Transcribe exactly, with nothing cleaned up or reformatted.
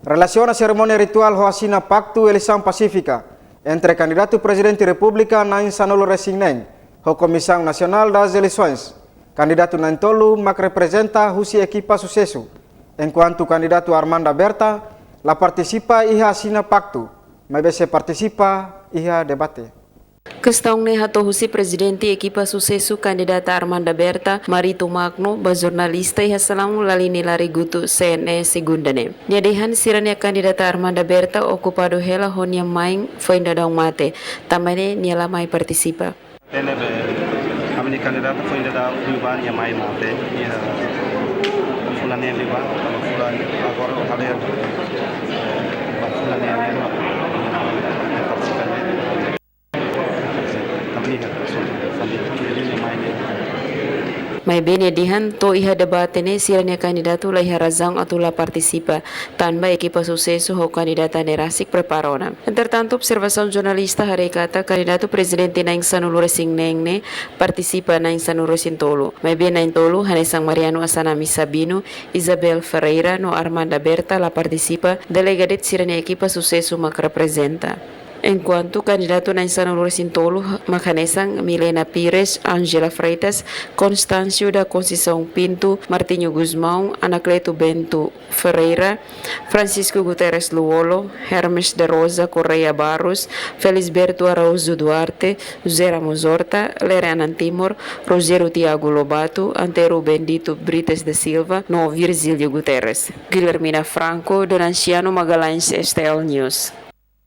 Relasiona serimónia rituál ho asina paktu eleisaun pasífika entre kandidatu Prezidente Repúblika na'in sanulu-resin-neen ho Komisaun Nasionál das Eleisoens, kandidatu na'in-tolu mak reprezenta husi ekipa susesu, enkuantu kandidatu Armanda Berta la partisipa iha asina paktu, maibé sei partisipa iha debate. Kestaun ne'e hato'o husi prezidente ekipa susesu kandidata Armanda Berta, Marito Magno, ba jornalista iha salaun Laline Larigutu C N E segunda ne'e. Nia dehan sira-nia kandidata Armanda Berta okupadu hela ho nia main foin daudaun mate, tanba ne'e nia la mai partisipa. Ne'ebé ami-nia kandidata foin daudaun liubá nia mai mate, iha fulan neen liubá, fulan agora, agora, eh, fulan neen liubá, nia partisipa ne'e. Maibé nia dehan to'o iha debate ne'e sira-nia kandidatu la iha razaun atu la partisipa, tanba ekipa susesu ho kandidata ne'e rasik prepara ona. Entretantu, observasaun jornalista haree katak kandidatu prezidente na'in sanulu-resin-neen ne'e partisipa na'in sanulu-resin-tolu, maibé na'in-tolu hanesan Mariano Assanami Sabino, Isabel Ferreira no Armanda Berta la partisipa, delega de'it sira-nia ekipa susesu mak reprezenta. Enkuantu kandidatu na'in sanulu-resin-tolu mak hanesan Milena Pires, Angela Freitas, Constâncio da Conceição Pinto, Martinho Gusmão, Anacleto Bento Ferreira, Francisco Guterres Lú-Olo, Hermes da Rosa Correia Barros, Felisberto Araújo Duarte, José Ramos Horta, Lere Anan Timor, Rogério Tiago Lobato, Antero Bendito Brites da Silva no Virgílio Guterres. Guilhermina Franco, Donanciano Magalhães, S T L News.